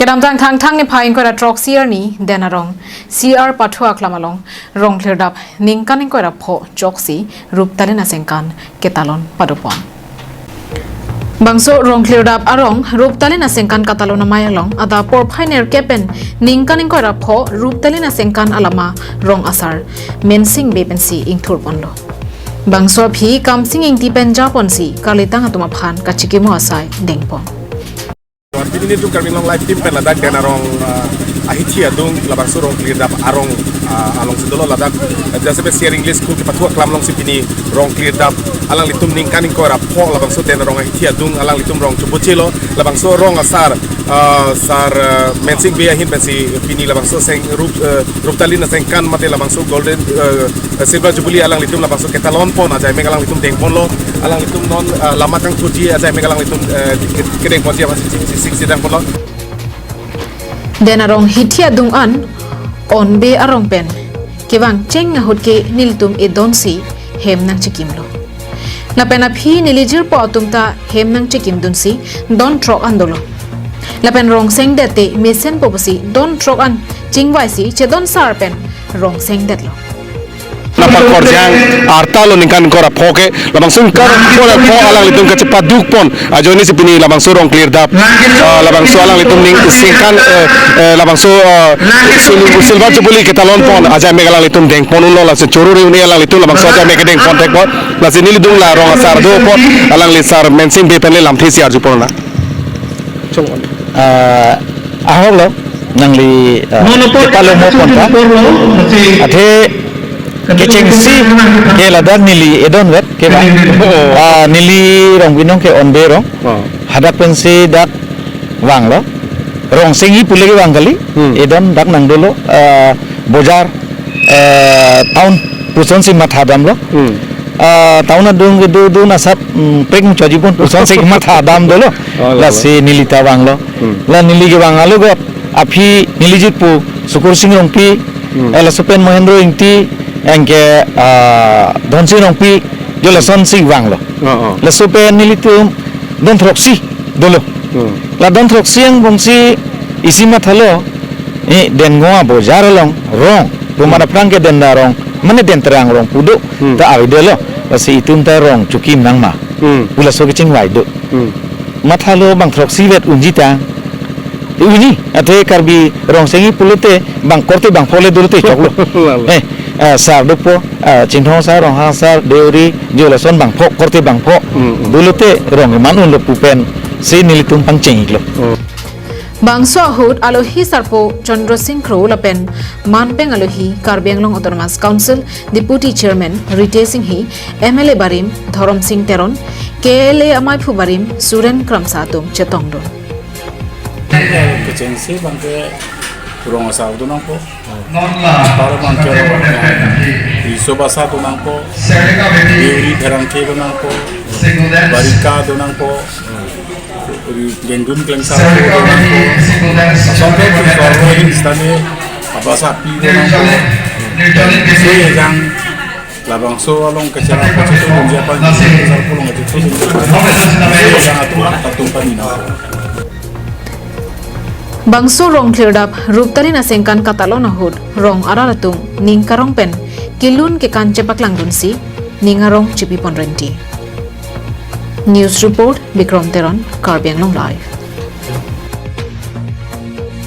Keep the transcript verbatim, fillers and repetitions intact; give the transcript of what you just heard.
Kedamtang Thangthang niphai ingkoi ra throksi arni Den Arong C R Pathu Aklam along rong klirdap ningkan ingkoi ra pho choksi ruptalin asengkan ketalon padopon. Bangso rong klirdap arong ruptalin asengkan katalon amei along adap porphai nerkep pen ningkan ingkoi ra pho ruptalin asengkan alama rong asar Mensing Bey pensi ingthurponlo. Bangso aphi Kamsing Ingti pen japonsi kalitang atum aphan kachikimo asai dengpon. Pini nelitum Karbi Anglong Live Team pen ladak Den Arong, ah, ahithi adung labangso rong klirdap arong, ah, alongsi dolo ladak, eh, jasepe C R English School kepathu aklam alongsi pini rong klirdap alanglitum ningkan ingkoi ra pho labangso Den Arong ahithi adung alanglitum rong chobochelo labangso rong asar, ah, sar, ah, Mensing Bey ahin pensi pini labangso seng rup, eh, ruptalin asengkan mate labangso Golden, eh, Silver Jubilee alanglitum labangso ketalonpon ajaimek alanglitum dengponlo, alanglitum non, eh, lama kangthurji ajaimek alanglitum, eh, ke-, kedengponji aphan si, si, si, si dengponlo. Den Arong hithi adung an Onbe arong pen kevang cheng ahut ke nelitum edonsi hem nangchikimlo. Lapen aphi neli jirpo atum ta hem nangchikimdunsi don throk an dolo. Lapen rong sengdet te mesenpo pusi don throk an chingvaisi chedon sar pen rong sengdetlo. Nangpakkorjang arta lo ningkan ingkoi ra pho ke, labangso ningkan ingkoi ra pho alanglitum kachepadukpon ajoinesi pini labangso rong klirdap, ah, labangso alanglitum ning singkan, eh, eh, labangso, ah, sil-, Silver Jubilee ketalonpon ajaimek alanglitum dengpon unlo, lasi choro ri un-e alanglitum labangso ajaimek kedengpon thekpon. Lasi nelitum la rong asar dopon, alangli sar Mensing Bey pen le lamthe si arjupon na. Ah, ahok lo, nangli, ah, kepalomopon ta. Athe kechengsi ke ladak neli edonvet ke ba. Ah, neli rong binong ke Onbe rong. Oh. Hadak pensi dak vanglo. Rong senghi pule kevang kali. Hmm. Edon dak nangdolo, ah, bojar, eh, town pusonsi mathadamlo. Hmm. Ah, town adung kedodun asap, mm, pek choji pon pusonsi mathadam dolo. Oh, lalo. Lasi neli ta vanglo. Hmm. La neli kevang alogot aphi neli jirpo Sukursing Rongpi, hmm, eh, laso pen Mohendro Ingti, anke, ah, Dhonsing Rongpi, jo lasonsi vanglo. Oh, oh. Laso pen nelitum don throksi dolo. Hmm. La don throksi angbongsi isi mathalo, eh, Dengo abojar along rong, pu, hmm, mana aphrang ke Den Arong, mane Den Terang rong pu do, hmm, ta avedetlo, lasi itum ta rong chokim nangma. Hmm. Pu laso kechingvai do. Hmm. Mathalo bang throksi vet unji ta. Uni, athe Karbi rong senghi pulote bang korte bang pho le dolote choklo. Lalo. Eh, ah, sar dopo, ah, Chinthong sar, Ronghang sar, Deuri, jo lason bang pho, korte bang pho. Hmm, hmm. Dolote rong man unlo pu pensi nelitum pangcheng-iklo. Hmm. Bangso ahut alohi sarpo Chandra Sing Kro lapen manpeng alohi Karbi Anglong Autonomous Council Deputy Chairman Ritesh Enghi, M L A barim Dhorom Sing Teron, K L A amaiphu barim Suren Kramsa atum chetongdun. Kechengsi bangke rong asar do nangpo. Par bangke riso basa do nangpo. Deuri Pherangke do nangpo. Barika do nangpo. Ri Gendun Klengsar do nangpo. Asonte tu sorwari istane abasa api do nangpo. Sejang labangso along kechera kechetongdunji aphan, kechera along kechetongdunji aphan, kechera atum, atum pamina. Bangso rong klirdap ruptalin asengkan katalon ahut rong arat atum ning karong pen kelun kekan chepaklangdunsi ning arong chepipon renti. News report, Bikrom Teron, Karbi Anglong Live.